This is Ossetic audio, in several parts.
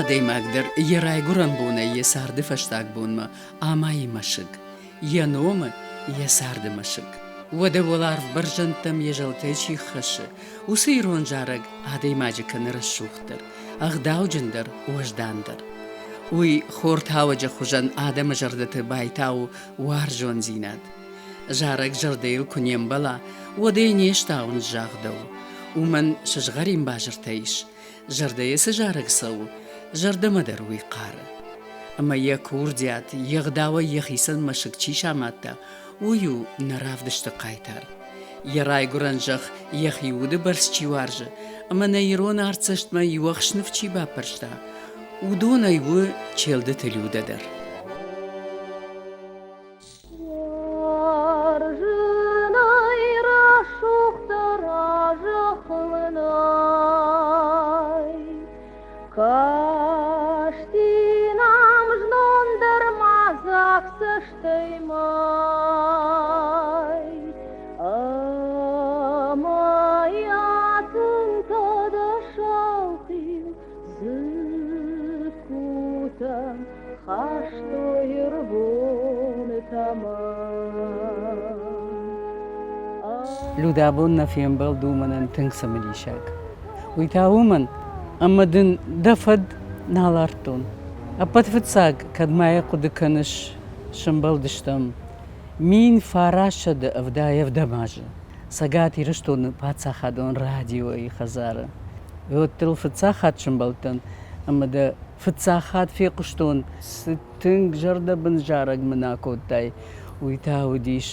адӕймаг дӕр йӕ райгуырӕн бонӕй йӕ царды фӕстаг бонмӕ амайы мӕсыг, йӕ номы, йӕ царды мӕсыг. Уӕдӕ уӕларв бӕрзӕндтӕм йӕ зӕлтӕй чи ххӕссы, уыцы ирон зарӕг адӕймаджы кӕны рӕсугъддӕр, ӕгъдауджындӕр, уӕздандӕр. Уый хортауӕджы хуызӕн адӕмы зӕрдӕты байтауы уарзондзинад. Зарӕг зӕрдӕйыл куы не мбӕла, уӕд ӕй не стауын загъдӕуы. Уымӕн сызгъӕрин базыртӕ ис. Зӕрдӕйы цы зарӕг цӕуы, зӕрдӕмӕ дӕр уый хъары. Ӕмӕ йӕ курдиат, йе гъдауӕй йӕхицӕн мӕсыг чи самадта, уый у нӕ равдысты хъайтар. Йӕ райгуырӕн зӕхх йӕхи уды бӕрц чи уарзы ӕмӕ нӕ ирон артдзӕстмӕ иу ӕхсныф чи баппӕрста, уыдонӕй у Челдыты Людӕ дӕр. Уарзынӕй рӕсугъддӕр а-зӕххыл нӕй. Касти нӕм знон дӕр ма дзаг цӕстӕй мӕй. Ӕмӕ йӕ тынтӕ дӕ саухил дзыккутӕм хастой ӕрвоны тӕмӕн. Людӕ, абон нӕ фембӕлд у мӕнӕн тынг цымыдисаг. Уый та уымӕн, ӕмӕ дын дӕ фӕд нал ардтон. Ӕппӕт фыццаг, кӕд ма йӕ хъуыды кӕныс, сӕмбӕлдыстӕм 1977 азы Цӕгат Ирыстоны паддзахадон радиойы хӕдзары. Уӕд дыл фыццаг хатт сӕмбӕлдтӕн ӕмӕ дӕ фыццаг хатт фехъуыстон, цы тынг зӕрдӕбын зарӕг мын акодтай, уый та уыдис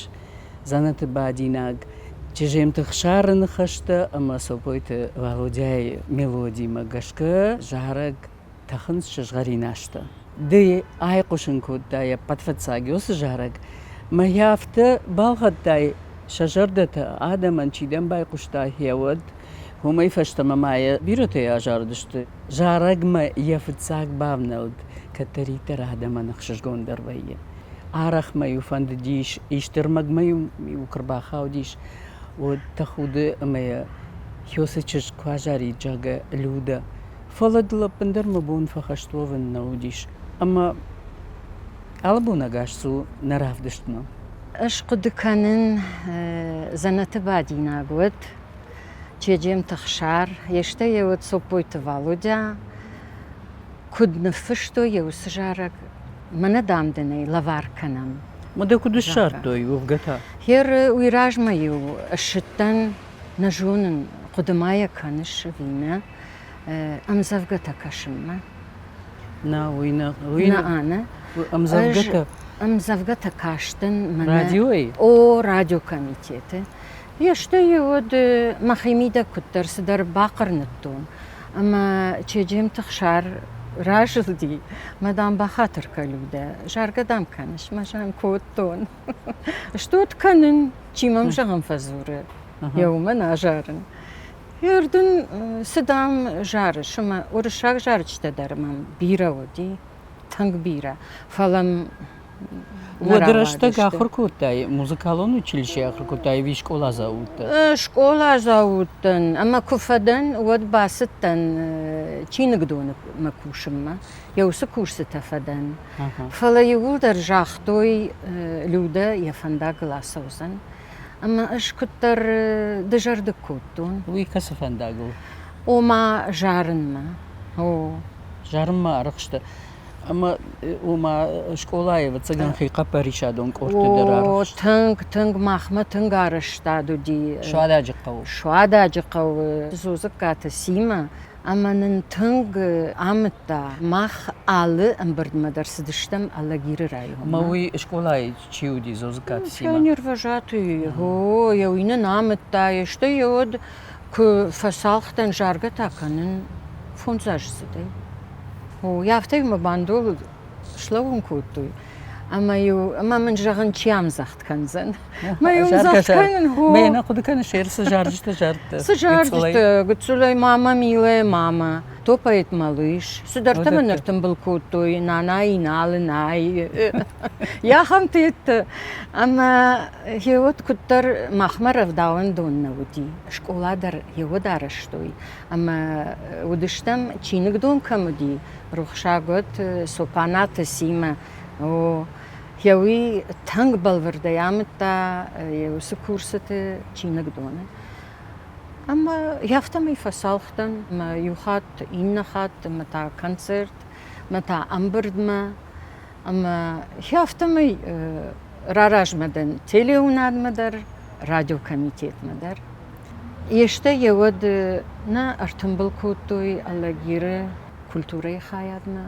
дзӕнӕты бадинаг Чыземты Хсары ныхӕстӕ ӕмӕ Сопойты Валодяйы мелодимӕ гӕсгӕ зарӕг Тӕхынц сызгъӕрин азтӕ. Ды айхъуысын кодтай ӕппӕт фыццаг уыцы зарӕг, мӕ йӕ афтӕ балхӕдтай сӕ зӕрдӕтӕ адӕмӕн, чи дӕм байхъуыста, гъеуӕд уымӕй фӕстӕмӕ ма йӕ бирӕтӕ азарыдысты. Зарӕгмӕ йӕ фыццаг бавнӕлд кӕддӕриддӕр адӕмӕн ӕхсызгондӕр вӕййы. Арӕх мӕ-иу фӕндыдис, исты ӕрмӕгмӕ-иу куы рбахаудис, уӕд тӕхуды ӕмӕ йӕ Хёсы чызг куы азарид, зӕгъгӕ, Людӕ. Фӕлӕ дыл ӕппындӕр мӕ бон фӕхӕст уӕвын нӕ уыдис. Ӕмӕ алы бон ӕгас цу нӕ равдыстмӕ. Ӕз хъуыды кӕнын, дзӕнӕты бадинаг уыд Чеджемты Хсар, йе стӕй йӕ уыд Соппойты Валодя. Куыд ныффыстой йӕ уыцы зарӕг, мӕнӕ дам дын ӕй лӕвар кӕнӕм. Мӕ куыд ссардтой уӕвгӕ та? Гъер уый размӕ-иу ссыдтӕн, нӕ зонын, хъуыды ма йӕ кӕныс ӕви нӕ, ӕмдзӕвгӕтӕ кӕсынмӕ. Нӕ, уый нӕ. Уый нӕ, нӕ. Ӕмдзӕвгӕтӕ? Ӕмдзӕвгӕтӕ кастӕн мӕнӕ. Радиойы? О, радиокомитеты. Йе стӕй уӕд мӕхимидӕг куыддӕр цыдӕр бахъырныдтон, ӕмӕ Чеджемты Хсар разылди, мӕ дам бахатыр кӕ, Людӕ, заргӕ дам кӕныс, мӕ зӕгъын кодтон. Стут кӕнын, чи мӕм зӕгъын фӕдзуры, йӕ уымӕн азарын. Ердын цы дам зарыс, ӕмӕ уырыссаг зарджытӕ дӕр мӕм бирӕ уыди, тынг бирӕ, фӕлӕ Уӕды рӕстӕг ахуыр кодтай, музыкалон училищейы ахуыр кодтай ӕви скъоладзау уыдтӕ? Скъоладзау уыдтӕн ӕмӕ куы фӕдӕн, уӕд бацыдтӕн чиныгдоны мӕ кусынмӕ. Йӕ уыцы курсытӕ фӕдӕн. Фӕлӕ иууылдӕр загътой, Людӕ йӕ фӕндагыл ацӕудзӕн. Ӕмӕ ӕз куыддӕр дызӕрдыг кодтон. Уый кӕцы фӕндагыл? Ома зарынмӕ. О. Зарынмӕ арӕхстӕ. Ӕмӕ ома скъолайы ӕвӕццӕгӕн хихъӕппӕрисадон къордты дӕр арӕхст. Тынг, тынг махмӕ тынг арӕзтад уыди. Суададжы хъӕуы. Суададжы хъӕуы Зозыккаты Симӕ ӕмӕ нын тынг амыдта. Мах алы ӕмбырдмӕ дӕр цыдыстӕм Алагиры районмӕ. Ӕмӕ уый скъолайы чи уыди Зозыккаты Симӕ? Пионервожатый, о, йӕ уый нын амыдта, стӕй йӕ уӕд куы фӕцалх дӕн заргӕ та кӕнын фондзаздзыдӕй. О, афтӕ мӕ бандолыл слӕууын кодтой. Ӕмӕ-иу ӕмӕ мын зӕгъын, чи ӕмдзӕгъд кӕндзӕн? Мӕ-иу ӕмдзӕгъд кӕнын, хо. Мӕ нӕ хъуыды кӕныс, цы зарджытӕ зардта? Цы зарджытӕ, гыццылӕй мама, милая мама. Топает малыш. Цыдӕртӕ мын ӕртымбыл кодтой, нана Иналы най. Йахӕмты ӕмӕ гъеуӕд куыддӕр махмӕ рӕвдауӕндон нӕ уыди, скъола дӕр гъеуӕд арӕзтой. Ӕмӕ уыдыстӕм, чиныгдон кӕм уыди, рухсаг уӕд Цопанаты Симӕ. О, гъеуый тынг бӕлвырдӕй амыдта йӕ уыцы курсыты чиныгдоны. Ӕмӕ афтӕмӕй фӕцалх дӕн. Мӕ иу хатт, иннӕ хатт, ӕмӕ та концерт, ӕмӕ та ӕмбырдмӕ. Ӕмӕ афтӕмӕй раразмӕ дӕн телеуынадмӕ дӕр, радиокомитетмӕ дӕр. Естӕй йӕ уӕд нӕ ӕртымбыл кодтой Алагиры культурӕйы хайадмӕ.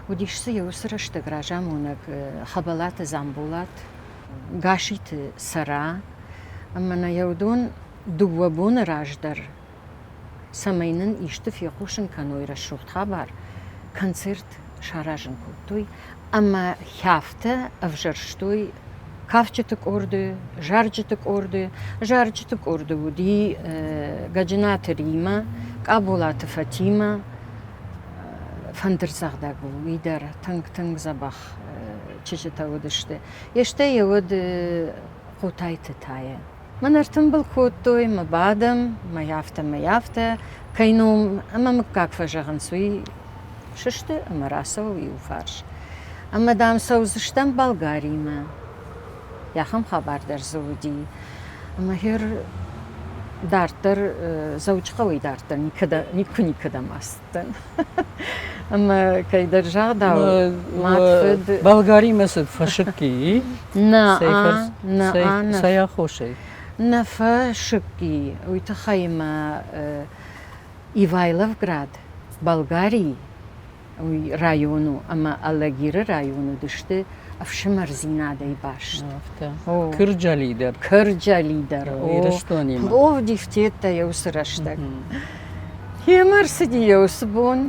Уыдис дзы йӕ уыцы рӕстӕг разамонӕг Хӕбӕлаты Дзамболат, Гаситы Цӕра ӕмӕ нӕ йӕ уыдон дыууӕ боны раздӕр, цӕмӕй нын исты фехъусын кӕной рӕсугъд хабар, концерт саразын кодтой ӕмӕ хӕфтӕ ӕвзӕрстой кафджыты къорды, зарджыты къорды. Зарджыты къорды уыди Гӕджынаты Римӕ, Къаболаты Фатимӕ, фӕндырдзӕгъдӕг у, уый дӕр тынг-тынг дзӕбӕх чызджытӕ уыдысты. Йе стӕй йӕ уӕд Хъотайты Тая. Мӕн ӕртымбыл кодтой, мӕ бадӕм, мӕ афтӕ, мӕ афтӕ, кӕй ном ӕмӕ мыггаг фӕзӕгъынц, уый сысты ӕмӕ рацӕуы иу фарс. Ӕмӕ, дам, цӕудзыстӕм Болгаримӕ. Ахӕм хабар дӕр дзы уыди. Ӕмӕ гъер дарддӕр Дзӕуджыхъӕуӕй дарддӕр никуы никӕдӕм ацыдтӕн. Ӕмӕ кӕйдӕр загъдау, мад фыд. Болгаримӕ цыд фӕсыкк и? Нӕ, нӕ, Цӕй аххосӕй? Нӕ фӕсыкк и, уый тыххӕй мӕ Ивайловград, Болгарийы уый район у ӕмӕ Алагиры район уыдысты ӕфсымӕрдзинадӕй баст. Афтӕ. Кырджали дӕр. Кырджали дӕр. Ирыстонимӕ. Пловдив тедта йӕ уыцы рӕстӕг. Йемӕ ӕрцыди йӕ уыцы бон,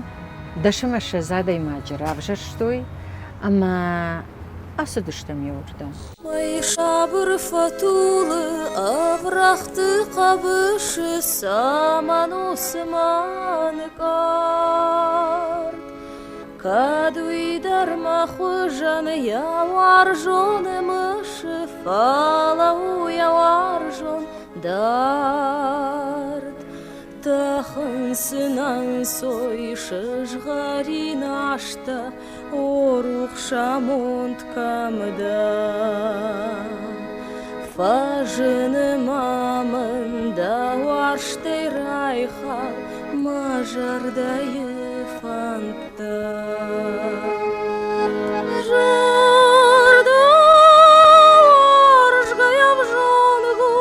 10 ӕмӕ 20 адӕймаджы равзӕрстой ӕмӕ ацыдыстӕм еуырдӕм. Мӕй сабыр фӕтулы ӕврӕгъты хъӕбысы, цӕмӕн у цыма нкъард? Кӕд уый дӕр мӕ хуызӕн йӕ уарзоны мысы, фӕлӕ у йӕ уарзон дард. Тӕхынц ын ӕнцой сызгъӕрин азтӕ, О, рухс амонд кӕм дӕ! Фӕзыны ма мын дӕ уарзтӕй райхал мӕ зӕрдӕйы фӕндтӕ. Зӕрдӕ уарзгӕйӕ взонг у,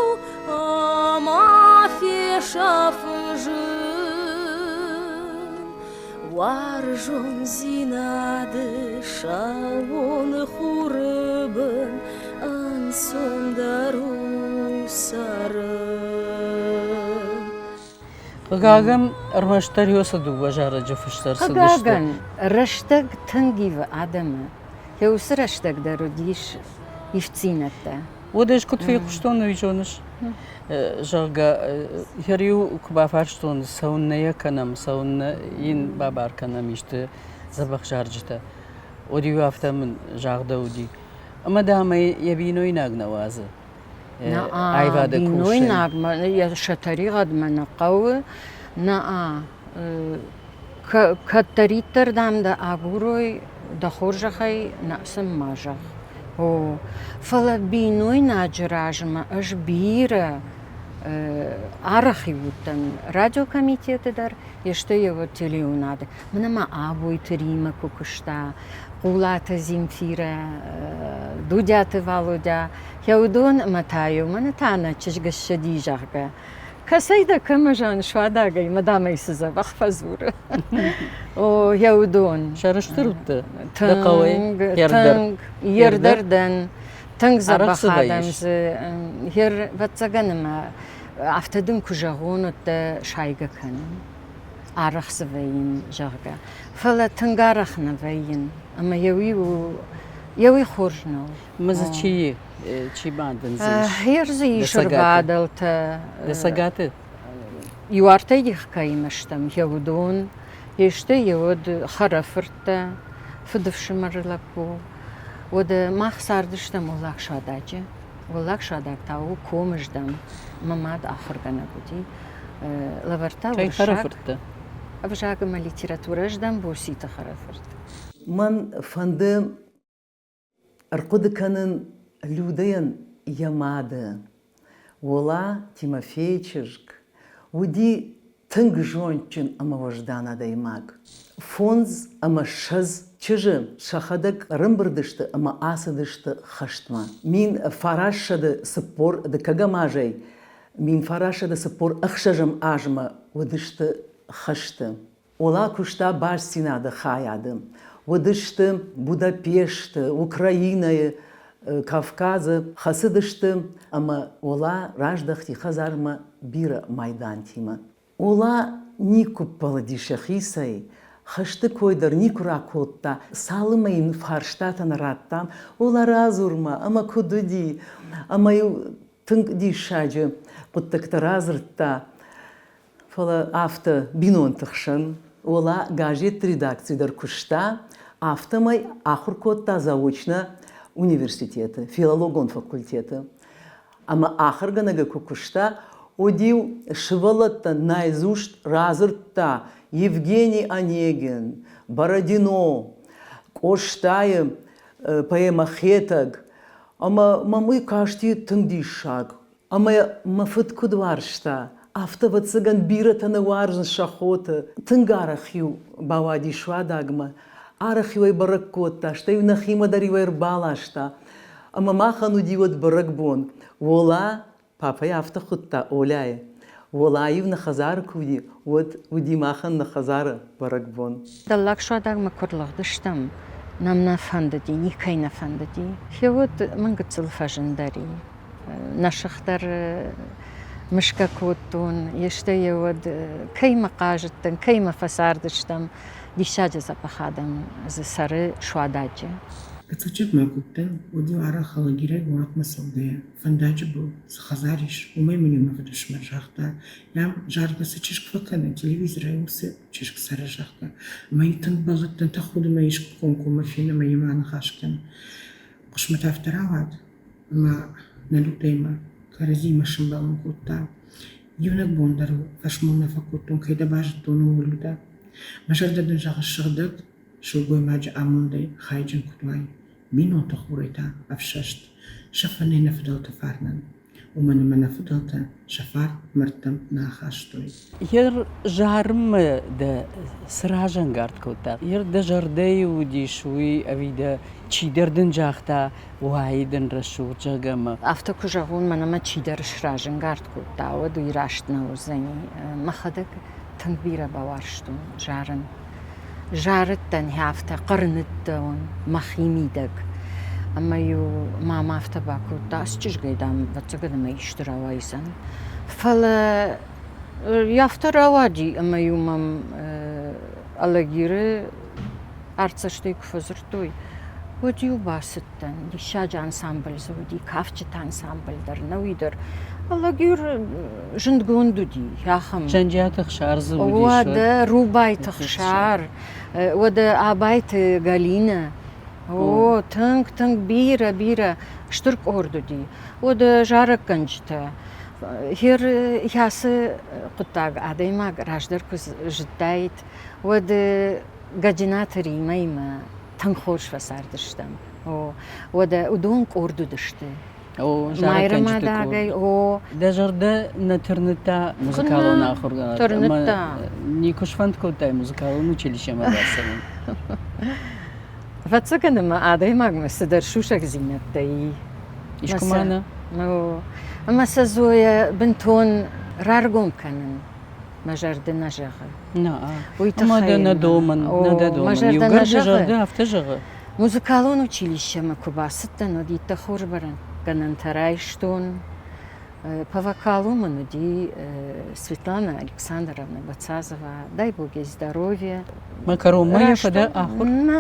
ӕмӕ фесӕфы зын. Уарзондзинады сауон хуры бын ӕнцондӕр у цӕрын. Хъыгагӕн, ӕрмӕстдӕр уыцы дыууӕ зарӕджы фыст ӕрцыдысты. Хъыгагӕн, рӕстӕг тынг ивы адӕмы. Уыцы рӕстӕг дӕр уыдис ивддзинӕдтӕ. Уӕд ӕз куыд фехъуыстон, уый зоныс? Зӕгъгӕ, иу куы бафарстон, цӕуыннӕ йӕ кӕнӕм, цӕуыннӕ йын бабар кӕнӕм исты дзӕбӕх зарджытӕ, уӕд-иу афтӕ мын загъдӕуыди. Ӕмӕ, дам ӕй йӕ бинойнаг нӕ уадзы. Аивады бинойнаг йӕ сӕ тӕригъӕдмӕ нӕ хъӕуы. Нӕ, кӕддӕриддӕр, дам, дӕ агурой, дӕ хорзӕхӕй нӕ сын ма зӕгъ. О, фӕлӕ бинойнаджы размӕ ӕз бирӕ арӕх-иу уыдтӕн радиокомитеты дӕр, стӕй телеуынады. Мӕнӕ ма Абойты Римӕ куы куыста, Хъулаты Земфирӕ, Дудиаты Валодя, уыдон ӕмӕ та-иу мӕнӕ та нӕ чызг ссыди, зӕгъгӕ. Кӕцӕй дӕ кӕмӕ зан суадагӕй мӕ дамӕй цы дзӕбӕх фӕдзуры. О, йӕ уыдон. Сӕрыстыр уыдтӕ дӕ хъӕуӕй? Тынг, ердӕр дӕн. Тынг дзӕбӕх адӕм дзы. Ер, ӕвӕццӕгӕн ӕмӕ афтӕ дын куы зӕгъон, уӕд дӕ сайгӕ кӕнын. Арӕх дзы вӕййын, зӕгъгӕ. Фӕлӕ тынг арӕх нӕ вӕййын. Ӕмӕ йӕ уый у, йӕ уый хорз нӕу. Мӕ дзы чи чи бадын дзы ис? Гъер дзы ис ӕрвадӕлтӕ. Дӕ цӕгаты? Иу артӕй дих кӕимӕ стӕм, йӕ уыдон. Стӕй уӕд хӕрӕфырттӕ, фыдыфсымӕры лӕппу. Уӕд мах цардыстӕм Уӕллаг Суададжы. Уӕллаг Суадаг та у комы здӕм. Мӕ мад ахуыргӕнӕг уыди. Лӕвӕрдта уырыссаг ӕвзаг ӕмӕ литературӕ здӕм Боситы хӕрӕфырт. Мӕн фӕнды ӕрхъуыды кӕнын Людӕйӕн йӕ мады. Ола Тимофейы чызг уыди тынг зондджын ӕмӕ уӕздан адӕймаг. 25 чызджы сӕхӕдӕг ӕрӕмбырд сты ӕмӕ ацыдысты хӕстмӕ. 1942 азӕй 1946 азмӕ уыдысты хӕсты. Ола куыста бастдзинады хайады. Уыдысты Будапешты, Украинӕйы, Кавказы, хӕцыдысты ӕмӕ Ола раздӕхти хӕдзармӕ бирӕ майдантимӕ. Ола никуы ппӕлыди сӕхицӕй, хӕсты кой дӕр никуы ракодта, цалынмӕ йын фарстатӕ нӕ радтам, Ола радзур-ма, ӕмӕ куыд уыди, ӕмӕ-иу тынг диссаджы хъуыддӕгтӕ радзырдта. Фӕлӕ афтӕ бинонты хсӕн Ола газетты редакци дӕр куыста, афтӕмӕй ахуыр кодта заочно университеты, филологон факультеты. Ӕмӕ ахуыргӕнӕгӕй куы куыста, уӕд-иу сывӕллӕттӕн наизусть радзырдта Евгений Онегин, Бородино, Къостайы поэмӕ «Хетӕг». Ӕмӕ мӕм уый касти тынг диссаг. Ӕмӕ мӕ фыд куыд уарзта, афтӕ, ӕвӕццӕгӕн, бирӕтӕ нӕ уарзынц сӕ хоты. Тынг арӕх-иу бауади Суадагмӕ, арӕх-иу ӕй бӕрӕг кодта, стӕй-иу нӕхимӕ дӕр-иу ӕй ӕрбаласта. Ӕмӕ махӕн уыди уӕд бӕрӕгбон. Ола, папӕйы афтӕ хуыдта Оляйы. Ола-иу нӕ хӕдзары куы уыди, уӕд уыди махӕн нӕ хӕдзары бӕрӕгбон. Дӕллаг Суадагмӕ куы рлыгъдыстӕм, нӕм нӕ фӕндыди, никӕй нӕ фӕндыди. Гъеуӕд мын гыццыл фӕзындӕр и. Нӕ сых дӕр мысгӕ кодтон, стӕй уӕд кӕимӕ хъазыдтӕн, кӕимӕ фӕцардыстӕм, диссаджы дзӕбӕх адӕм дзы цӕры Суададжы. Гыццыл ма куы уыдтӕн, уӕд-иу арӕх Алагирӕй горӕтмӕ цӕугӕйӕ, фӕндаджы был цы хӕдзар ис, уымӕй мын-иу мӕ фыдыфсымӕр загъта, Ам заргӕ цы чызг фӕкӕны, телевизорӕй уыцы чызг цӕры, зӕгъгӕ. Ӕмӕ-иу тынг бӕллыдтӕн, тӕхуды мӕ искуы комкоммӕ фен ӕмӕ йемӕ аныхас кӕн. Хъысмӕт афтӕ рауад, ӕмӕ нӕ Людӕимӕ кӕрӕдзимӕ сӕмбӕлын кодта. Иунӕг бон дӕр фӕсмон нӕ фӕкодтон, кӕй дӕ базыдтон, ууыл, Людӕ. Мӕ зӕрдӕ дын зӕгъы сыгъдӕг сылгоймаджы амондӕй хайджын куыд уай, бинонты хурӕй та ӕфсӕст, сӕфӕнӕй нӕ фыдӕлты фарнӕн. Уымӕн ӕмӕ нӕ фыдӕлтӕ сӕ фарн мӕрдтӕм нӕ ахастой. Йе зарынмӕ дӕ цы разӕнгард кодта? Йе дӕ зӕрдӕйы уыдис уый ӕви дӕ чидӕр дын загъта, уайы дын рӕсугъд, зӕгъгӕ ӕмӕ? Афтӕ куы зӕгъон, мӕнӕ мӕ чидӕр сразӕнгард кодта, уӕд уый раст нӕ уыдзӕни. Мӕхӕдӕг тынг бирӕ бауарзтон зарын. Зарыдтӕн афтӕ, хъырныдтон мӕхимидӕг. Ӕмӕ-иу мама афтӕ бакодта, ацы чызгӕй, дам, ӕвӕццӕгӕн, ӕмӕ исты рауайдзӕн. Фӕлӕ афтӕ рауади, ӕмӕ-иу мӕм Алагиры артдзӕстӕй куы фӕдзырдтой, уӕд-иу бацыдтӕн. Диссаджы ансамбль дзы уыди, кафджыты ансамбль дӕр, нӕуи дӕр. Алагир зындгонд уыди ахӕм. Зӕнджиаты Хсар дзы уыдис. Уӕдӕ Рубайты Хсар, уӕдӕ Абайты Галинӕ. О, тынг, тынг бирӕ, бирӕ стыр къорд уыди. Уӕдӕ зарӕггӕнджытӕ. Гъер ацы хъуыддаг адӕймаг раздӕр куы зыдтаид, уӕд Гӕджынаты Римӕимӕ тынг хорз фӕцардыстӕм. О, уӕдӕ уыдон къорд уыдысты. О, Майрӕмадагӕй, о. Дӕ зӕрдӕ нӕ тырныдта музыкалон ахуыргӕнӕг? Тырныдта. Никуы сфӕнд кодтай музыкалон училищемӕ бацӕуын? Ӕвӕццӕгӕн ӕмӕ адӕймагмӕ цыдӕр сусӕгдзинӕдтӕ и. Искуы ма нӕ? Ӕмӕ сӕ Зоя бынтон раргом кӕнын мӕ зӕрдӕ нӕ зӕгъы. Нӕ, уый тыххӕй дӕ нӕ домын, нӕ дӕ домын. Иугӕр дӕ зӕрдӕ афтӕ зӕгъы. Музыкалон училищемӕ куы бацыдтӕн, уӕд иттӕг хорз бӕрӕггӕнӕнтӕ райстон. По вокалу мын уыди Светлана Александровна Бацазова, дай бог ей здоровья. Мӕ кӕронмӕ йӕ фӕдӕ ахуыр? Нӕ,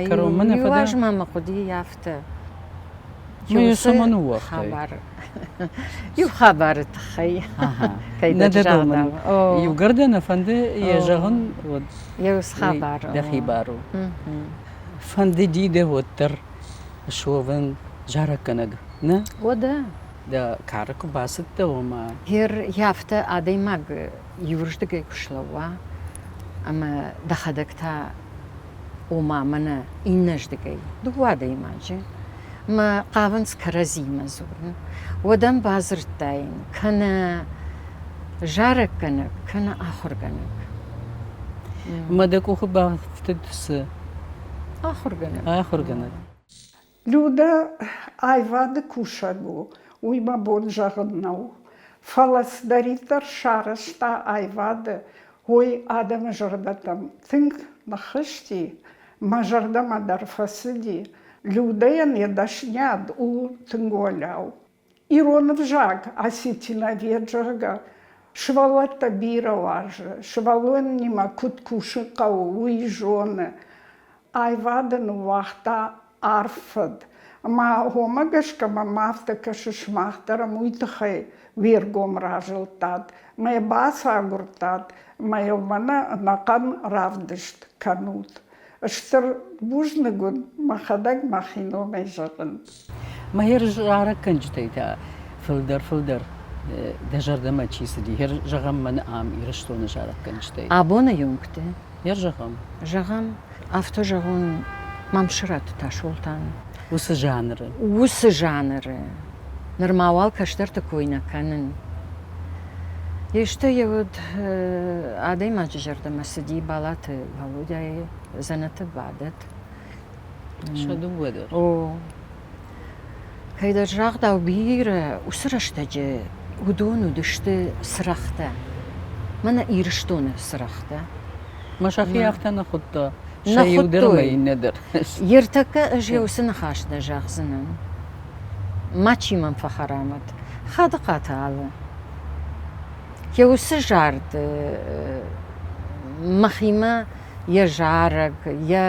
иу аз ма мӕ хъуыди афтӕ. Мӕ йӕ цӕмӕн ныууагътай? Хабар. Иу хабары тыххӕй. Нӕ дӕ домын. Иугӕр дӕ нӕ фӕнды йӕ зӕгъын, уӕд хабар дӕхи бар у. Фӕндыди дӕ уӕддӕр суӕвын зарӕггӕнӕг, нӕ? Уӕдӕ. Дӕ кары куы бацыдтӕ, ома. Гер афтӕ адӕймаг иуырдыгӕй куы слӕууа ӕмӕ дӕхӕдӕг та ома мӕнӕ иннӕрдыгӕй дыууӕ адӕймаджы мӕ хъавынц кӕрӕдзимӕ дзурын, уӕд ӕм бадзырдтаин кӕнӕ зарӕггӕнӕг, кӕнӕ ахуыргӕнӕг. Мӕ дӕ къухы бафтыд цы? Ахуыргӕнӕг. Ахуыргӕнӕг. Людӕ аивады кусӕг у, уый мӕ бон зӕгъын нӕу. Фӕлӕ цыдӕриддӕр сарӕзта аивады, уый адӕмы зӕрдӕтӕм тынг ныххызти, мӕ зӕрдӕмӕ дӕр фӕцыди. Людӕйӕн йӕ дӕсниад у тынг уӕлиау. Ирон ӕвзаг осетиновед, зӕгъгӕ, сывӕллӕттӕ бирӕ уарзы, сывӕллонимӕ куыд кусын хъӕуы, уый зоны. Аивады ныууагъта арф фӕд. Ӕмӕ уымӕ гӕсгӕ мӕм афтӕ кӕсы, сымах дӕр ӕм уый тыххӕй уе ргом разылдтат, мӕ бацагуырдтат, мӕ йыл мӕнӕ ӕнӕхъӕн равдыст кӕнут. Стыр бузныг уын, мӕхӕдӕг мӕхи номӕй зӕгъын. Мӕ зарӕггӕнджытӕй та фылдӕр-фылдӕр дӕ зӕрдӕмӕ чи цыди? Зӕгъӕм, мӕн ам Ирыстоны зарӕггӕнджытӕй. Абоны юнгты. Зӕгъӕм. Зӕгъӕм, афтӕ зӕгъон Мамсыраты Тасолтан. Уыцы жанры. Уыцы жанры. Нырма уал кӕстӕрты кой нӕ кӕнын. Исты уыд адӕймаджы зӕрдӕмӕ цыди Балаты Валодяйы дзӕнӕты бадӕт. Сӕ дыууӕ дӕр. О. Кӕйдӕр загъдау бирӕ уыцы рӕстӕджы уыдон уыдысты цырӕгътӕ. Мӕнӕ Ирыстоны цырӕгътӕ. Мӕ сӕхи афтӕ нӕ хуыдта. Сӕ иу дӕр ӕмӕ иннӕ дӕр. Ертӕккӕ ӕз уыцы ныхас нӕ зӕгъдзынӕн. Мачи мӕм фӕхӕрам уӕд. Хадыхъаты Алы. Йӕ уыцы зард мӕхимӕ йӕ зарӕг, йӕ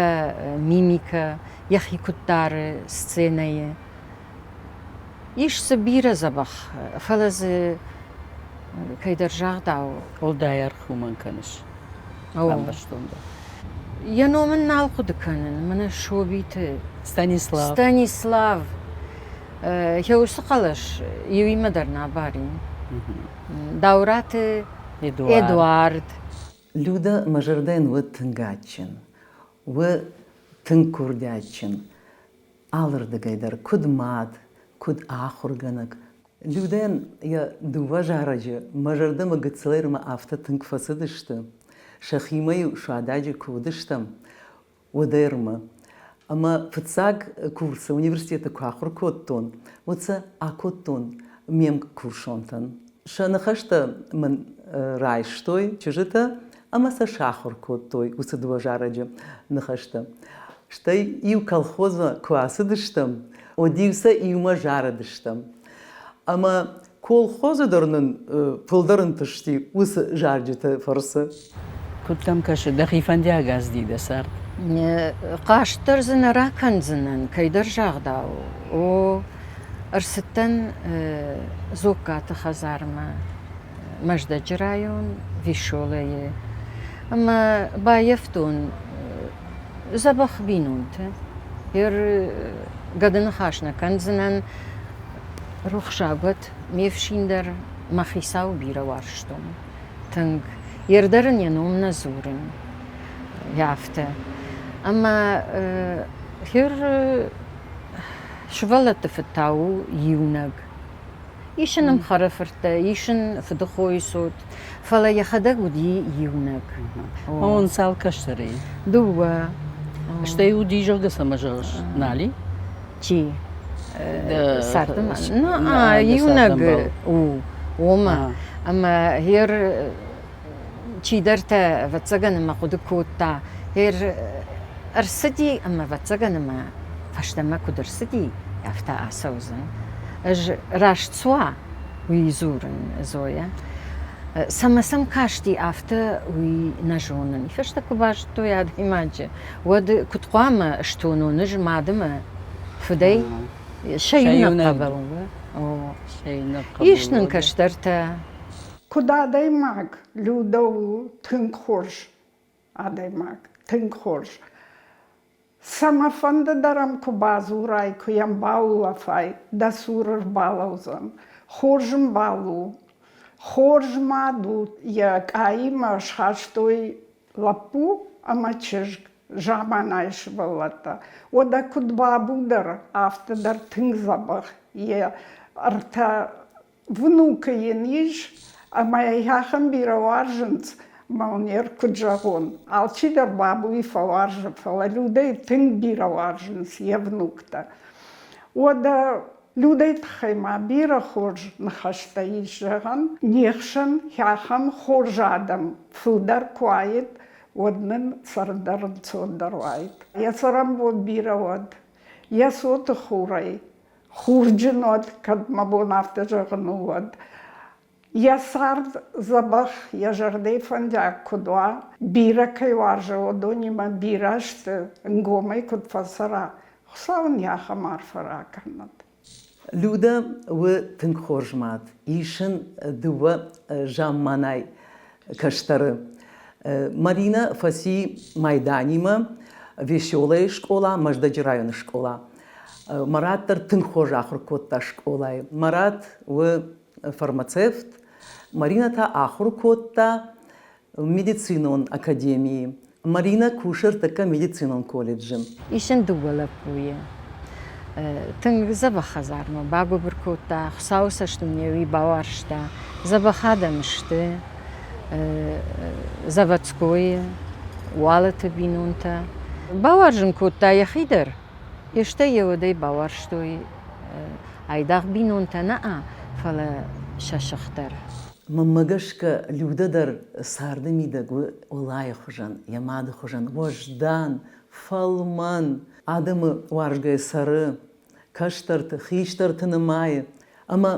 мимикӕ, йӕхи куыд дары сценӕйы. Ис дзы бирӕ дзӕбӕх, фӕлӕ дзы кӕйдӕр загъдау. Уӕлдай аргъ уымӕн кӕныс. Бамбӕрстон дӕ. Йӕ ном ын нал хъуыды кӕнын, мӕнӕ Собиты. Станислав. Станислав. Йӕ уыцы хъӕлӕс иуимӕ дӕр нӕ барин. Даураты Эдуард. Людӕ мӕ зӕрдӕйӕн уыд тынг адджын, уы тынг курдиатджын. Алырдыгӕй дӕр, куыд мад, куыд ахуыргӕнӕг. Людӕйӕн йӕ дыууӕ зарӕджы мӕ зӕрдӕмӕ гыццылӕй афтӕ тынг фӕцыдысты, сӕхимӕ-иу Суададжы куы уыдыстӕм, уӕдӕй-ӕрмӕ. Ӕмӕ фыццаг курсы университеты куы ахуыр кодтон, уӕд сӕ акодтон ме мкурсонтӕн. Сӕ ныхӕстӕ мын райстой чызджытӕ ӕмӕ сӕ сахуыр кодтой уыцы дыууӕ зарӕджы ныхӕстӕ. Стӕй иу колхозмӕ куы ацыдыстӕм, уӕд-иу сӕ иумӕ зарыдыстӕм. Ӕмӕ колхозы дӕр нын фылдӕр ӕнтысти уыцы зарджыты фӕрцы. Куыд дӕм кӕсы, дӕхи фӕндиаг азди дӕ цард? Хъаст дӕр дзы нӕ ракӕндзынӕн, кӕйдӕр загъдау. О, ӕрцыдтӕн Дзоккаты хӕдзармӕ Мӕздӕджы район Висолӕйы ӕмӕ баййӕфтон дзӕбӕх бинонты. Ер гӕды ныхас нӕ кӕндзынӕн, рухсаг уӕд ме фсин дӕр мӕ хицауы бирӕ уарзтон тынг. Ер дӕр ын йӕ ном нӕ дзурын, афтӕ. Ӕмӕ хер сывӕллӕтты фыд та у иунӕг. Ис ын ӕмхӕрӕфырттӕ, ис ын фыдыхойы цот, фӕлӕ йӕхӕдӕг уыди иунӕг. Он цал кӕстӕрӕй? Дыууӕ. Стӕй уыди, зӕгъгӕ, цӕмӕ зӕгъыс, нали? Чи? Царды ма? Ну, иунӕг у, уымӕ. Ӕмӕ гъер чидӕртӕ, ӕвӕццӕгӕн, ӕмӕ хъуыды кодта, гъер ӕрцыди ӕмӕ, ӕвӕццӕгӕн, ӕмӕ фӕстӕмӕ куыд ӕрцыди, афтӕ ацӕудзӕн. Ӕз раст суа, уый дзурын Зоя. Цӕмӕ сӕм касти, афтӕ уый нӕ зонын. Фӕстӕ куы базыдтой адӕймаджы, уӕд куыд хъуамӕ стонон ӕз мады мӕ фыдӕй? Сӕ иунӕг хъӕбул. Ис нын кӕстӕртӕ. Куыд адӕймаг, Людӕ у тынг хорз адӕймаг, тынг хорз. Цӕмӕфӕнды дӕр ӕм куы бадзурай, куы йӕм баулӕфай, дӕ цуры рбалӕудзӕн. Хорз ӕмбал у. Хорз мад у. Йӕ къаимӕ схастой лӕппу ӕмӕ чызг, заманайы сывӕллӕттӕ. Уӕдӕ куыд бабу дӕр, афтӕ дӕр тынг дзӕбӕх. Йӕ ӕртӕ внукы йын ис, ӕмӕ йӕ ахӕм бирӕ уарзынц, мӕнер куыд зӕгъон, алчидӕр бабуйы фӕуарзы, фӕлӕ Людӕйы тынг бирӕ уарзынц йе внуктӕ. Уӕдӕ Людӕйы тыххӕй ма бирӕ хорз ныхӕстӕ ис зӕгъӕн. Не хсӕн ахӕм хорз адӕм фылдӕр куы уаид, уӕд нын цӕрын ӕнцондӕр уаид. Йӕ цӕрӕнбон бирӕ уӕд, йӕ цоты хурӕй хурджын уӕд, кӕд мӕ бон афтӕ зӕгъын у, уӕд. Йӕ цард дзӕбӕх, йӕ зӕрдӕйы фӕндиаг куыд уа, бирӕ кӕй уарзы, уыдонимӕ бирӕ сты, ӕнгомӕй куыд фӕцӕра, Хуыцау ын йӕ ахӕм арфӕ ракӕнӕд. Людӕ у тынг хорз мад. Ис ын дыууӕ замманай кӕстӕры. Маринӕ фӕци Майданимӕ Веселӕйы скъола, Мӕздӕджы районы скъола. Марат дӕр тынг хорз ахуыр кодта скъолайы. Марат у фармацевт, Маринӕ та ахуыр кодта медицинон академийы. Маринӕ кусы ӕртӕккӕ медицинон колледжы. Ис ын дыууӕ лӕппуйы. Тынг дзӕбӕх хӕдзармӕ багуыбыр кодта, Хуыцауы цӕст ын йӕ уый бауарзта. Дзӕбӕх адӕм сты. Заводскойы, Уалыты бинонтӕ. Бауарзын кодта йӕхи дӕр. Йе стӕй йӕ уӕдӕй бауарзтой айдагъ бинонтӕ нӕ, фӕлӕ сӕ сых дӕр. Мӕнмӕ гӕсгӕ, Людӕ дӕр царды мидӕг у Олайы хуызӕн, йӕ мады хуызӕн, уӕздан, фӕлмӕн, адӕмы уарзгӕ цӕры, кӕстӕрты, хистӕрты нымайы. Ӕмӕ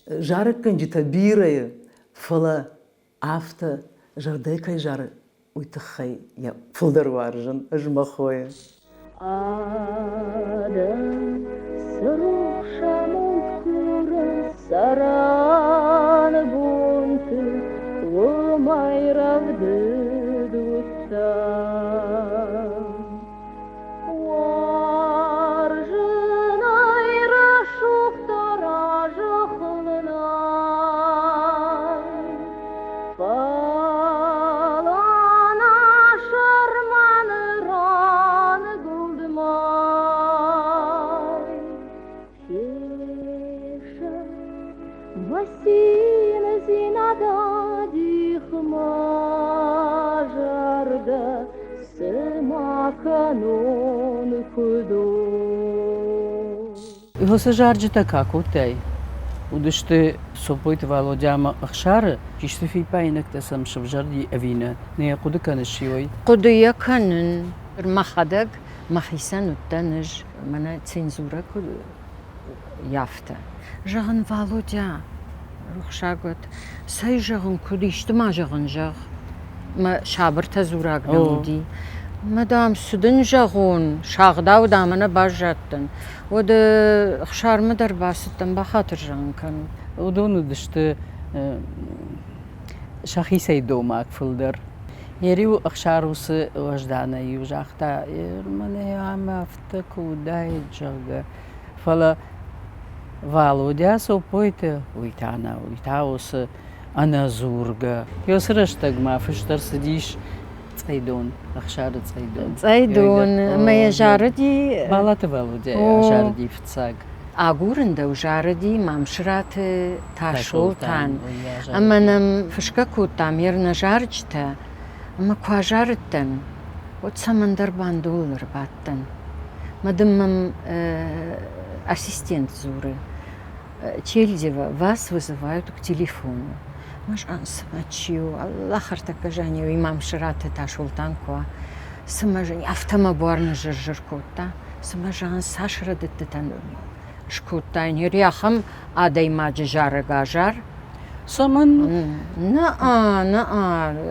зарӕггӕнджытӕ бирӕ, фӕлӕ афтӕ зӕрдӕ кӕй зары, уый тыххӕй йӕ фылдӕр уарзын ӕз мӕ хойы. Адӕм цы рухс амонд курынц цӕрӕнбонты, уымӕй рӕвдыд уыдтӕн. Уарзынӕй рӕсугъддӕр азӕххыл нӕй, фӕлӕ нӕ сӕрмӕны раныгуылд мӕй. Фесӕфт мӕ циндзинад адих мӕ зӕрдӕ, Цы ма кӕнон, куыд у? Уыцы зарджытӕ ка кодтай, уыдысты Сопойты Валодя ӕмӕ Ӕхсары. Исты фиппаинӕгтӕ сӕм сӕвзӕрди ӕви нӕ? Нӕ йӕ хъуыды кӕныс, ой? Хъуыды йӕ кӕнын. Мӕхӕдӕг мӕхицӕн уыдтӕн ӕз, мӕнӕ цензурӕ куы йафтӕ. Зӕгъын, Валодя, рухсаг уӕд, цӕй зӕгъын, куыд исты ма зӕгъын зӕгъ. Мӕ сабыртӕ дзураг нӕ уыди. Мӕ, дам, цы дын зӕгъон, сагъдау, дам, ӕнӕ баззадтӕн. Уӕд Ӕхсармӕ дӕр бацыдтӕн, бахатыр зӕгъын кӕнут. Уыдон уыдысты сӕхицӕй домаг фылдӕр. Йӕ риу Ӕхсар уыцы уӕзданӕй-иу загъта, мӕнӕ ам афтӕ куы уыдаид, зӕгъгӕ. Фӕлӕ Валодя Сопойты, уый та нӕ, уый та уыцы ӕнӕдзургӕ. Уыцы рӕстӕг ма фыст ӕрцыдис Цъӕйдон, Ӕхсары Цъӕйдон. Цъӕйдон, ӕмӕ йӕ зарыди... Балаты Валодя зарыди фыццаг. Агурын дӕу зарыди Мамсыраты Тасолтан. Ӕмӕ нӕм фысгӕ кодтам йе рнӕ зарджытӕ. Ӕмӕ куы азарыдтӕн, уӕд цӕмӕндӕр бандоныл ӕрбадтӕн. Мӕ дын мӕм ассистент дзуры: Чельдева, вас вызывают к телефону. Ма цымӕ чи у? Аллах ӕртӕккӕ Жанеуи Мамсыраты Тасолтан куы уа. Цымӕ афтӕ мӕ буар ныззыр-зыр кодта. Цымӕ зӕгъын цас рӕдыдтытӕ скодтаин, ахӕм адӕймаджы зарӕг азар. Цӕмӕн? Нӕ, нӕ,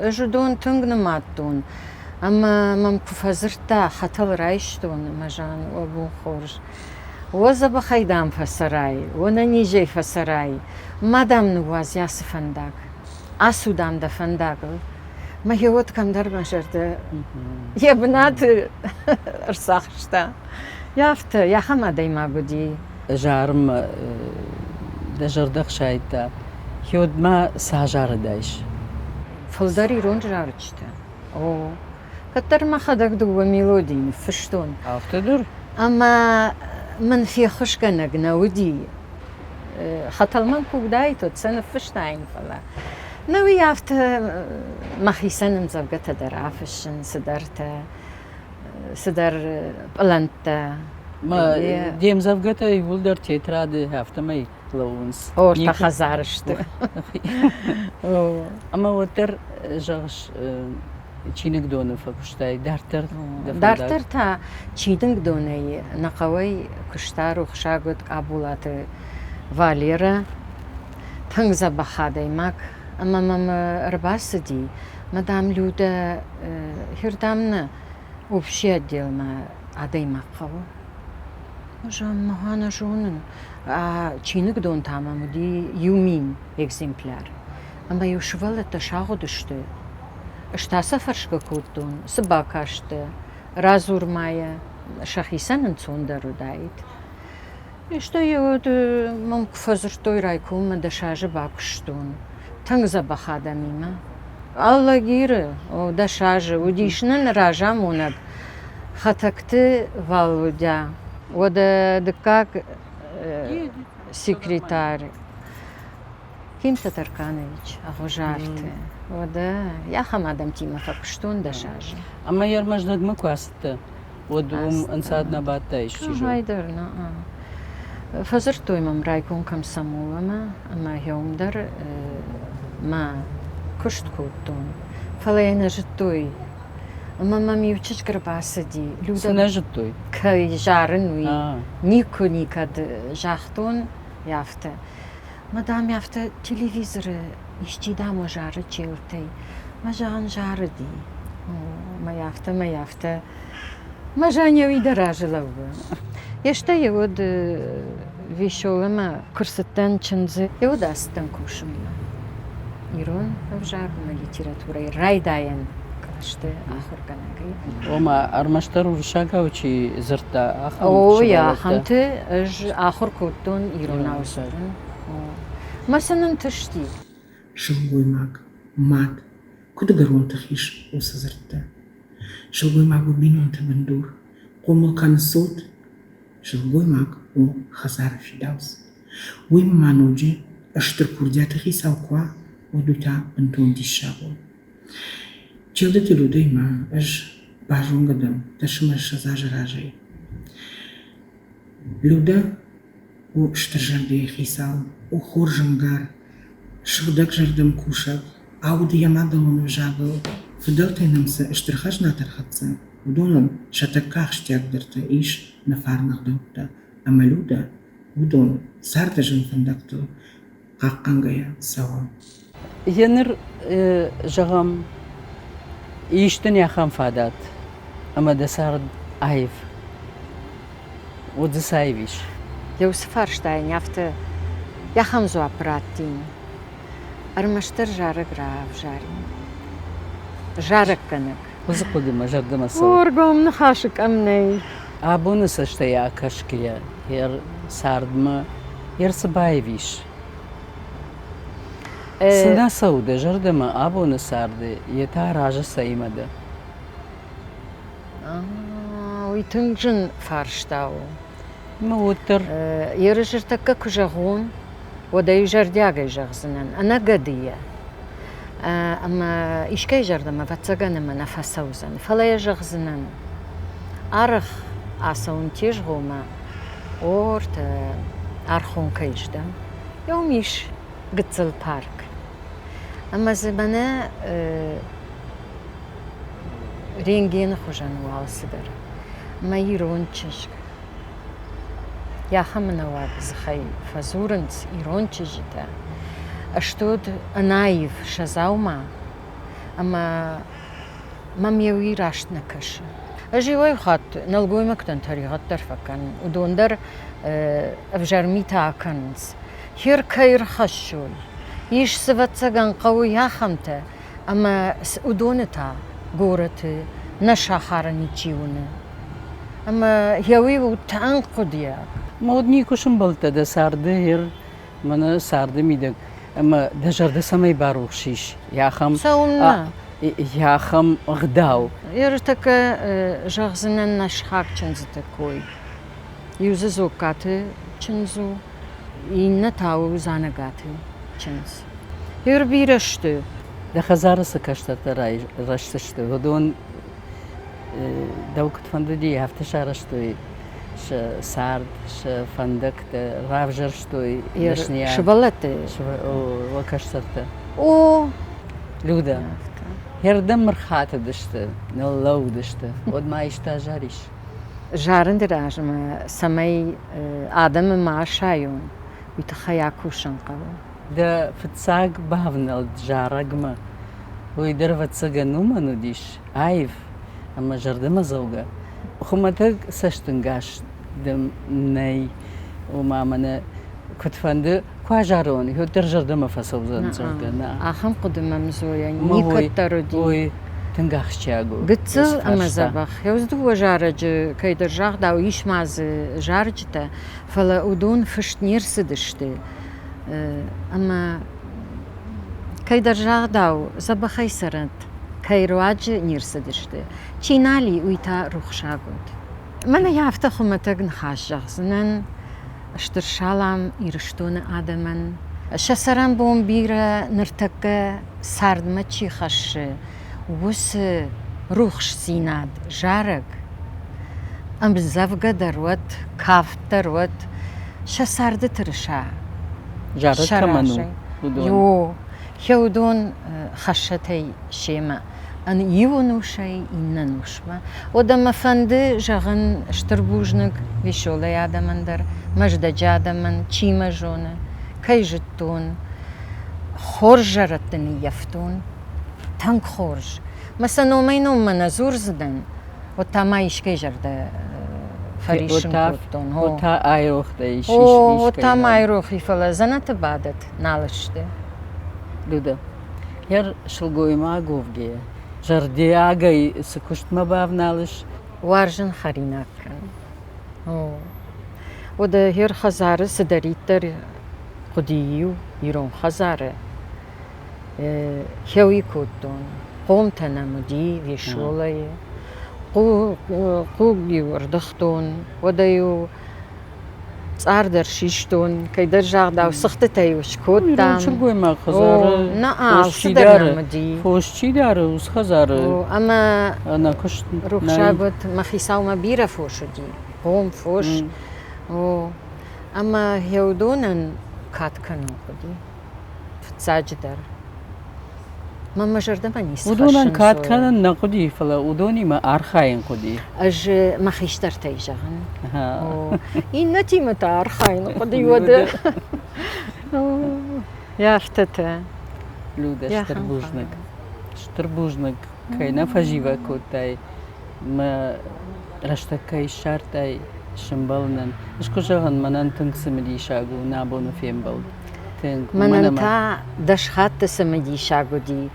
ӕз уыдон тынг нымадтон. Ӕмӕ мӕм куы фӕдзырдта, хӕтӕл райстон ӕмӕ зӕгъын, уӕ бон хорз. О дзӕбӕхӕй, дам, фӕцӕрай, о нӕнизӕй фӕцӕрай, ма, дам, ныууадз ацы фӕндаг. Ацу, дам, дӕ фӕндагыл. Мӕ гъеуӕд кӕмдӕр мӕ зӕрдӕ йӕ бынаты ӕрцахста. Афтӕ, ахӕм адӕймаг уыди. Зарынмӕ дӕ зӕрдӕ хсайдта. Хиуӕд ма цы азарыдаис? Фылдӕр ирон зарджытӕ. О, кӕддӕр мӕхӕдӕг дыууӕ мелодийы ныффыстон. Афтӕ дӕр? Ӕмӕ мын феххуысгӕнӕг нӕ уыди. Хӕтӕлмӕн куы уыдаид, уӕд сӕ ныффыстаин, фӕлӕ нӕ уый афтӕ мӕхицӕн ӕмдзӕвгӕтӕ дӕр афыссын, цыдӕртӕ, цыдӕр пълӕнттӕ. Де мдзӕвгӕтӕ иууылдӕр тетрады афтӕмӕй лӕууынц. Ортӕ хӕдзары сты. Ӕмӕ уӕддӕр, зӕгъыс, чиныгдоны фӕкуыстай дарддӕр? Дарддӕр та чиныгдонӕй нӕ хъӕуӕй куыста рухсаг уыд Къабулаты Валерӕ. Тынг дзӕбӕх адӕймаг. Ӕмӕ мӕм ӕрбацыди, мадам Людӕ, хирдӕм нӕ общий отделмӕ адӕймаг хъӕуы. Ӕз ӕм мӕ нӕ зонын. Чиныгдон та мӕм уыди иу мин экземпляр. Ӕмӕ-иу сывӕллӕттӕ сагъуыдысты. Ӕз та сӕ фӕрсгӕ кодтон, цы бакасттӕ, радзур ма йӕ, сӕхицӕн ӕнцондӕр уыдаид. Стӕй уӕд мӕм куы фӕдзырдтой райкоммӕ, дӕс азы бакуыстон. Тынг дзӕбӕх адӕмимӕ. Алагиры, о, дӕс азы уыдис нын разамонӕг Хӕтӕгты Валодя. Уӕдӕ дыккаг секретарь Ким Татарканович Ӕгъуызарты. Уӕдӕ ахӕм адӕмтимӕ фӕкуыстон дӕс азы. Ӕмӕ йӕ Мӕздӕгмӕ куы ацыдтӕ, уӕд уым ӕнцад нӕ бадтаис, чи зоны? дӕр нӕ. Фӕдзырдтой мӕм райком комсомоламӕ ӕмӕ уым дӕр мӕ куыст кодтон. Фӕлӕ йӕ нӕ зыдтой. Ӕмӕ мӕм иу чызг ӕрбацыди. Людӕ, Цы нӕ зыдтой? Кӕй зарын, уый. Никуы никӕд загътон афтӕ. Мадам афтӕ телевизоры исчи, дам, зары челтӕй. Мӕ зӕгъын, зарыди. Мӕ афтӕ, мӕ афтӕ. Мӕ Жаня уый дӕ разы лӕууы. Стӕй уӕд Веселымӕ куы рцыдтӕн чындзы, уӕд ацыдтӕн кусынмӕ. Ирон ӕвзаг ӕмӕ литературӕйы райдайӕн кълӕсты ахуыргӕнӕгӕй. Ома, ӕрмӕстдӕр уырыссагау чи дзырдта, ахӕм Ой, ахӕмты ӕз ахуыр кодтон иронау дзурын. Мӕ сын ӕнтысти. Сылгоймаг, мад, куыд ӕгӕрон тых ис уыцы дзырдты. Сылгоймаг у бинонты бындур, хъомыл кӕны цот. Сылгоймаг у хӕдзары фидауц. Уый ма ноджы стыр курдиаты хицау куы уа, уӕд уый та бынтон диссаг у. Челдыты Людӕй ма ӕз базонгӕ дӕн 10 ӕмӕ 20 азы разӕй. Людӕ у стыр зӕрдӕйы хицау, у хорз ӕмгар, сыгъдӕг зӕрдӕмкусӕг, ауды йӕ мадӕлон ӕвзагыл, фыдӕлтӕй нӕм цы стыр хӕзнатӕ ӕрхӕццӕ, уыдонӕн сӕ тӕккӕ ахсджиагдӕртӕ ис нӕ фарны ӕгъдӕуттӕ ӕмӕ Людӕ уыдон царды зын фӕндӕгтыл хъахъхъӕнгӕйӕ цӕуы. Еныр, зӕгъӕм, ис дын ахӕм фадат, ӕмӕ дӕ цард аив. Уӕд дзы цы аив ис? Еу цы фарстайӕн афтӕ ахӕм дзуапп раттин. Ӕрмӕстдӕр зарӕг равзарин. Зарӕггӕнӕг. Уыцы хъуыды мӕ зӕрдӕмӕ цӕуы. Ӕргом ныхасы къӕм нӕй. Абоны цӕстӕй акӕсгӕйӕ, йӕ цардмӕ йе рцы баивис. Цы нӕ цӕуы дӕ зӕрдӕмӕ абоны царды, йе та разы цӕимӕ дӕ? Уый тынг зын фарста у. Мӕ уӕддӕр. Ерысы тӕккӕ куы зӕгъон, уӕд ӕй зӕрдиагӕй зӕгъдзынӕн, ӕнӕгӕдыйӕ. Ӕмӕ искӕй зӕрдӕмӕ, ӕвӕццӕгӕн, ӕмӕ нӕ фӕцӕудзӕн, фӕлӕ йӕ зӕгъдзынӕн. Арӕх ацӕуын тезгъомӕ, ортӕ Архон кӕй сдӕн, уым ис гыццыл парк. Ӕмӕ дзы мӕнӕ рентгены хуызӕн у алцыдӕр. Мӕ ирон чызг. Ахӕм ӕнӕуаг дзыхӕй фӕдзурынц ирон чызджытӕ. Стод ӕнаив сӕ дзаума, ӕмӕ мӕм еуи раст нӕ кӕсы. Ӕз иуӕй хатт нӕлгоймӕгтӕн тӕригъӕд дӕр фӕкӕнын. Уыдон дӕр ӕвзӕр митӕ акӕнынц. Хер кӕй рхӕссой, ис цы ӕвӕццӕгӕн хъӕуы ахӕмтӕ, ӕмӕ уыдоны та горӕты нӕ сахары ничи уыны. Ӕмӕ йӕ уый у тынг хъуыдыйаг. Мод никуы сымбӕлдтӕ дӕ царды хер мӕнӕ царды мидӕг ӕмӕ дӕ зӕрдӕ цӕмӕй барухс ис, ахӕм Цӕуылнӕ? ахӕм ӕгъдау. Ӕртӕккӕ зӕгъдзынӕн нӕ сыхаг чындзыты кой. Иу дзы Дзоккаты чындз у, иннӕ та у Дзанӕгаты чындз. Ӕрбирӕ сты. Дӕ хӕдзары цы кӕстӕртӕ райрӕзтысты, уыдон дӕу куыд фӕндыди, афтӕ сарӕзтой сӕ цард, сӕ фӕндӕгтӕ, равзӕрстой дӕсныйад. Сывӕллӕтты? Кӕстӕртӕ. О! Люда, хӕрдӕм ӕрхатыдысты, ныллӕууыдысты, уӕд ма исты азарис? Зарынды размӕ, цӕмӕй адӕмы ма асайон, уый тыххӕй акусын хъӕуы. Дӕ фыццаг бавнӕлд зарӕгмӕ, уый дӕр, ӕвӕццӕгӕн, уымӕн уыдис аив ӕмӕ зӕрдӕмӕдзӕугӕ. Хуымӕтӕг цӕстӕнгас дӕм нӕй, ома мӕнӕ куыдфӕнды куы азарон, уӕддӕр зӕрдӕмӕ фӕцӕудзӕн, зӕгъгӕ, нӕ. Ахӕм хъуыды мӕм, Зоя, никӕддӕр уыди. Ой, тынг ахсджиаг у. Гыццыл ӕмӕ дзӕбӕх. Еу дыууӕ зарӕджы кӕйдӕр загъдау, ис ма дзы зарджытӕ, фӕлӕ уыдон фыст не рцыдысты. Ӕмӕ кӕйдӕр загъдау, дзӕбӕхӕй цӕрӕнт, кӕй руаджы не рцыдысты. Чи нал и, уый та рухсаг уӕд. Мӕнӕ афтӕ хуымӕтӕг ныхас зӕгъдзынӕн стыр салам Ирыстоны адӕмӕн. Сӕ цӕрӕнбон бирӕ ныртӕккӕ цардмӕ чи хӕссы, уыцы рухсдзинад, зарӕг, ӕмдзӕвгӕ дӕр уӕд, кафт дӕр уӕд, сӕ царды тырыса. Зарӕг кӕмӕн у, уыдон? О, уыдон хӕссӕтӕй семӕ иу ӕнусӕй иннӕ ӕнусмӕ. Уӕдӕ мӕ фӕнды зӕгъын стыр бузныг Веселӕй адӕмӕн дӕр, Мӕздӕджы адӕмӕн, чи мӕ зоны, кӕй зыдтон, хорз зӕрӕдты ныййӕфтон, тынг хорз. Мӕ сӕ номӕй-номмӕ нӕ дзурдзынӕн, уӕд та ма искӕй зӕрдӕ фӕриссын кодтон. Уӕд та айрох дӕ ис. О, уӕд та ма айрох и, фӕлӕ дзӕнӕты бадӕт нал сты. Люда, Йӕ сылгоймаг уӕвгӕйӕ, зӕрдиагӕй цы куыстмӕ бавналыс? Уарзын хӕринаг кӕнын. Уӕдӕ йе хӕдзары цыдӕриддӕр хъуыди-иу ирон хӕдзары, хеуи кодтон. Хъомтӕ нӕм уыди Весолайы. Хъуг-иу ӕрдыгътон, уӕдӕ-иу цъар дӕр систон, кӕйдӕр загъдау, цыхтытӕ-иу скодтам. Сылгоймаг хӕдзары нӕ алцыдӕр нӕм уыди. Фос чи дары, уыцы хӕдзары ӕмӕ ӕнӕкуыст рухсаг уӕд, мӕ хицаумӕ бирӕ фос уыди, хъом фос. О, ӕмӕ уыдонӕн кад кӕнын хъуыди, фыццаджыдӕр. Мӕ мӕ зӕрдӕмӕ ницы Уыдонӕн кад кӕнын нӕ хъуыди, фӕлӕ уыдонимӕ архайын хъуыди. Ӕз мӕ хистӕртӕй зӕгъын. Иннӕтимӕ та архайын хъуыди уӕдӕ. Афтӕтӕ. Люда, стыр бузныг. Стыр бузныг, кӕй нӕ фӕзивӕг кодтай, мӕ рӕстӕг кӕй ссардтай сӕмбӕлынӕн. Ӕз куы зӕгъын, мӕнӕн тынг цымыдисаг у нӕ абоны фембӕлд. Тынг. Мӕнӕн та дӕс хатты цымыдисаг уыди.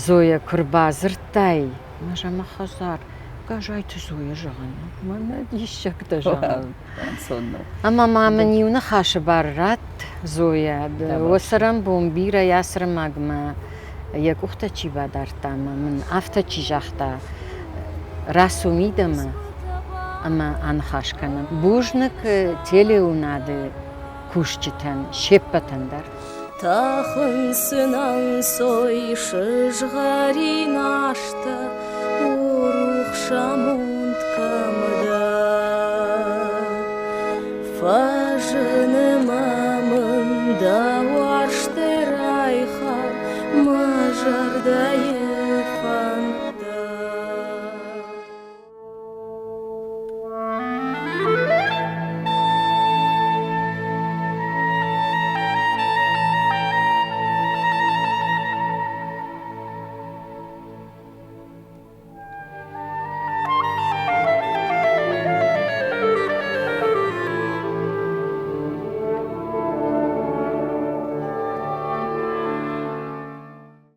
Зоя, куы рбадзырдтай, мӕ зӕмӕ хӕдзар, Газайты Зоя зӕгъын, мӕнӕ диссӕгтӕ зӕгъын. Ӕмӕ ма мын иу ныхасы бар ратт, Зоя, уӕ цӕрӕнбон бирӕ ацырмагмӕ йӕ къухтӕ чи бадардта ӕмӕ мын афтӕ чи загъта, рацу мидӕмӕ ӕмӕ аныхас кӕнӕм. Бузныг телеуынады кусджытӕн се ппӕтӕн дӕр. Тӕхынц ын ӕнцой сызгъӕрин азтӕ, о рухс амонд кӕм дӕ. Фӕзыны ма мын дӕ